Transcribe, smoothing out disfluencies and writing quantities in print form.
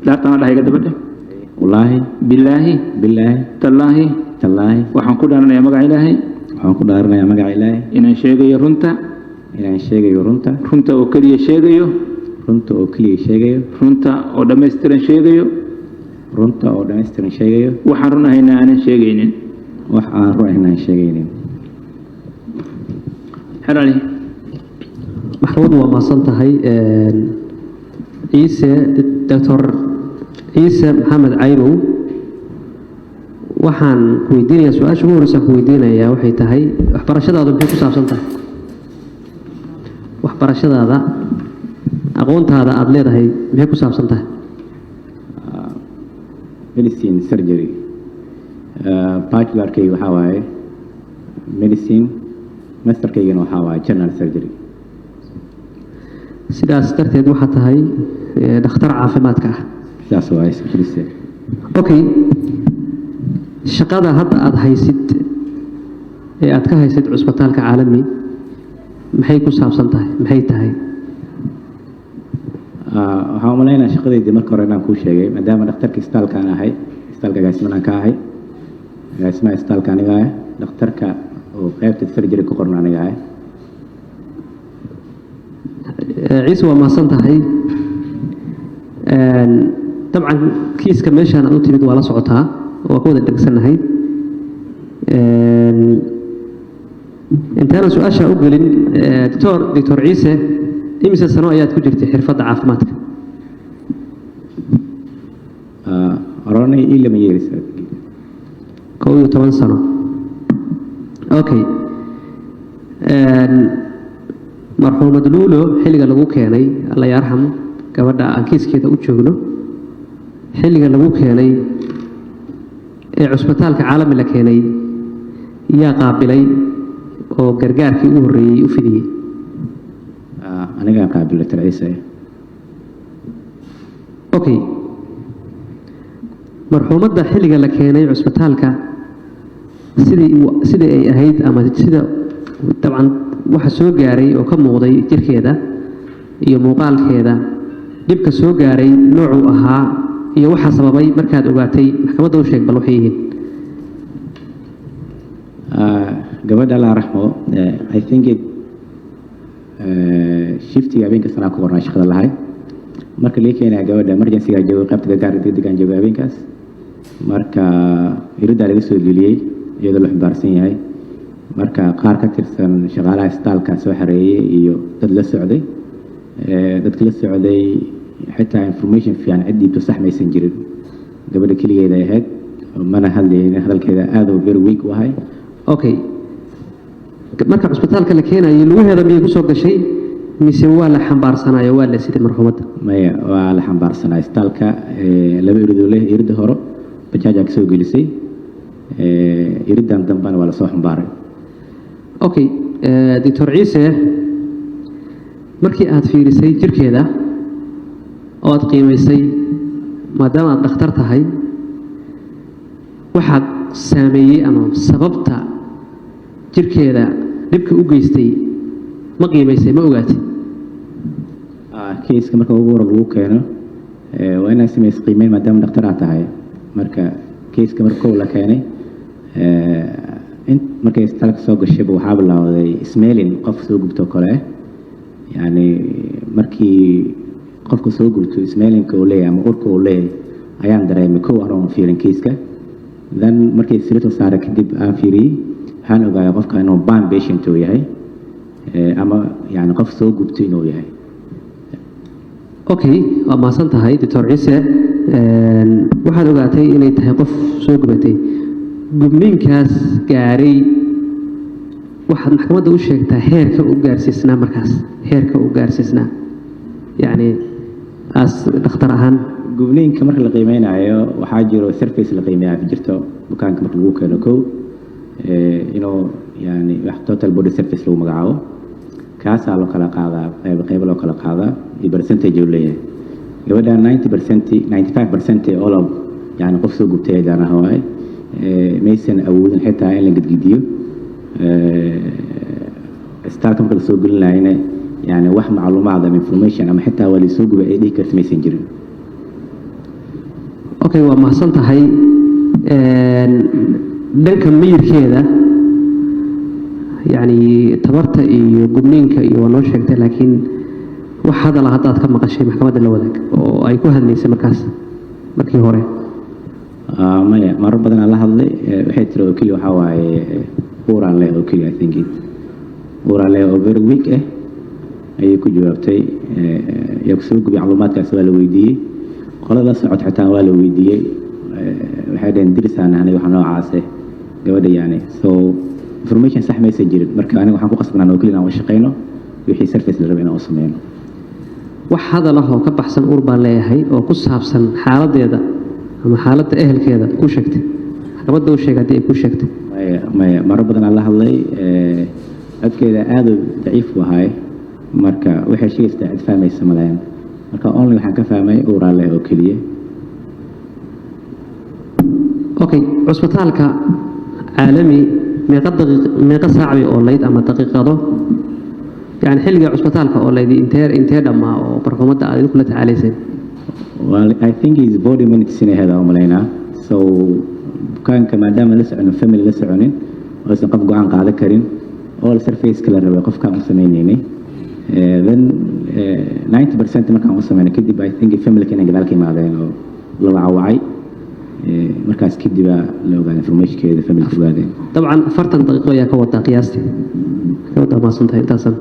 Dhaartana dhahayga dabadhe. Wallaahi. Bilaahi. Bilaahi. Tallaahi. Tallaahi. Waxaan ku dhaaranayaa magaca Ilaahay. Waxaan ku dhaaranayaa magaca Ilaahay. Inaan sheegayo runta. Inaan sheegayo runta. Runta oo keliya sheegayo. Runta oo keliya sheegayo. Runta oo dhammaystiran sheegayo. Runta oo dhammaystiran sheegayo. Waxaan run ahayna aanan sheegaynin. Wax aan run ahayn aan sheegaynin. Xerali. Maxkamaddu waa mahadsan tahay. Ciise, Doctor Ciise Maxamed Caybow, waxaan ku weydiinayaa su-aasha ugu horeysa. Ku weydiinayaa waxay tahay, waxbarashadaadu maxay ku saabsan tahay? Waxbarashadaada, aqoontaada aada leedahay maxay ku saabsan tahay? Medicine, surgery. Bachelorkayga waxaa waaye medicine, masterkaygana waxaa waaye general surgery. Sidaas darteed waxaa tahay dhakhtar caafimaadka ah. Sidaas waaye, specialist. Okay, shaqada hadda aada haysid ee aada ka haysid Cusbitaalka Caalami maxay ku saabsan tahay, maxay tahay? Waxaan umaleynaya shaqadeydii marka hore inaan kuu sheegay, maadaama dhakhtarka isbitaalka aan ahay, isbitaalka agaasiman aan ka ahay, agaasimaha isbitaalka aniga ah, dhakhtarka oo qaybta surgery ku qoran aniga ah. Ciise, waa mahadsan tahay. Dabcan kiiska meeshaan aad u timid waa la socotaa, waa ka wada dhegsannahay. Intaanan su-aasha u gelin, doctor Ciise, imise sano ayaad ku jirtay xirfadda caafimaadka? Around 11 years. 11 sano, okay. Marxuumad Luulo xilliga lagu keenay, Alla yarxam, gabadha aan kiiskeeda u joogno, xilliga lagu keenay ee Cusbitaalka Caalami la keenay, yaa qaabilay oo gargaarkii ugu horreeyey u fidiyey? Anigaa qaabilay, Doctor Ciise. Okay, marxuumadda xilliga la keenay cusbitaalka sidii ay ahayd ama sida dabcan waxa soo gaaray oo ka muuqday jirkeeda iyo muuqaalkeeda, dhibka soo gaaray noocuu ahaa iyo waxa sababay markaad ogaatay, maxkamadda u sheeg bal waxay yihiin. Gabadha, Allah raxmo, I think it shiftiga habeenka sanaa ku qornaa shaqada lahay. Marka lii keenaya gabadha, emergency-gaa joogay, qaybta gargaarka degdegaan joogay habeenkaas. Marka iriddaa laga soo geliyey iyadoo la xambaarsan yahay. Marka qaar ka tirsan shaqaalaha isbitaalka soo xareeyey iyo dad la socday. Dadka la socday xitaa information fiican cid dhiibto sax maysan jirin. Gabadha keligeeda ay ahayd, mana hadlaynin, hadalkeeda aad oo very weak u ahay. Okay, marka cusbitaalka la keenayay lugaheeda miyay kusoo gashay mise waa la xambaarsanayo, waa la siday marxuumadda? Maya, waa la xambaarsanaa. Isbitaalka laba iridoo leh, irida hore bajaajaa kasoo gelisay, iridan dambena waa lasoo xambaaray. Okay, Doctor Ciise, markii aad fiirisay jirkeeda oo aad qiimaysay, maadaama aad dhakhtar tahay, waxaad saameeyey ama sababta jirkeeda dhibka u geystay ma qiimaysay, ma ogaatay? Keiska marka ugu hor lagu keeno, waa inaad samaysa qiimeyn maadaama dhakhtar aad tahay. Marka keiska marka kow la keenay, in markay isbitaalka soo gashayba waxaa bilowday smelling qof soo gubto kale. Yani markii qofka soo gubto, smellingka uu leeyahay ama urka uu leeyahay ayaan dareemay kow anoon fiirin keiska. Then markii sirito saaray kadib aan fiiriyey, waxaan ogaaday qofka inuu burn patient uu yahay, ama yani qof soo gubto inuu yahay. Okay, waa mahadsan tahay, Doctor Ciise. Waxaad ogaatay inay tahay qof soo gubatay. Gubniinkaas gaaray, waxaad maxkamadda u sheegtaa heerka u gaarsiisnaa markaas, heerka u gaarsiisnaa, yacni as dhakhtar ahaan. Gubniinka marka la qiimeynayo, waxaa jiro surface la qiimeeyaa jirto. Bukaanka marka lagu keeno kow, inuu yani wax total body surface lagu magacaabo, kaasaa loo kala qaadaa, qaybo qaybo loo kala qaadaa iyo percentage uu leeyahay. Gabadha 90%, 95% all of yani qof soo gubtay ayadaan ah waaye. Maysan awoodin xitaa in la gedgediyo. Isbitaalka marka lasoo gelinayana, yani wax macluumaad ama information ama xitaa waa lasoo gubay ay dhihi karta maysan jirin. Okay, waa mahadsan tahay. Dhanka miyirkeeda, yacni tabarta iyo gubniinka iyo waa noo sheegtay, laakiin wax hadala haddaad ka maqashay maxkamadda la wadaag oo ay ku hadlaysay markaas markii hore. Maya, marar badan aan la hadlay. Waxay tiri oo keliya waxaa waaye uuraan leh oo keliya. I think it uuraan leh oo very weak ah ayay ku jawaabtay. Yaa ku soo gubay? Macluumaadkaas waa la weydiiyey, qolada la socod xitaa waa la weydiiyey. Waxay dhaheen dirisaan ahnay, waxa noocaase gabadha, yani so information sax maysan jirin. Marka aniga waxaan ku qasbanaan oo keliya inaan u shaqeyno wixii service la rabay inaan u sameyno. Wax hadal ah oo ka baxsan uur baan leeyahay oo ku saabsan xaaladeeda ama xaaladda ehelkeeda ku sheegtay maxkamadda u sheeg haddii ay ku sheegtay. Maya, maya, marar badan aan la hadlay. Codkeeda aad u daciif u ahay, marka waxay sheegaysaa cid fahmaysa malayan. Marka only waxaan ka fahmay uuraa leh oo keliya. Okay, cusbitaalka Caalami meeqa daqiiq, meeqa saac bay oolayd ama daqiiqado? Yani xilliga cusbitaalka oolayd intee dhammaa oo marxuumadda aad idinku la tacaalayseen? Well, I think is 40 minutes inay ahayd aan u malaynaa. So bukaanka maadaama la soconin, family la soconin, oosan qof go-aan qaadan karin, all service la rabay qofkaan u sameynaynay. Then 90% markaan u sameynay kadib, I think family inay gadaal ka imaadeen oo la wacawacay. Markaas kadibaa la ogaaday informationkeeda, family ogaadeen. Dabcan 40 daqiiqo ayaa ka wadaa qiyaastii. Ka wadaa, mahadsan tahay intaasan.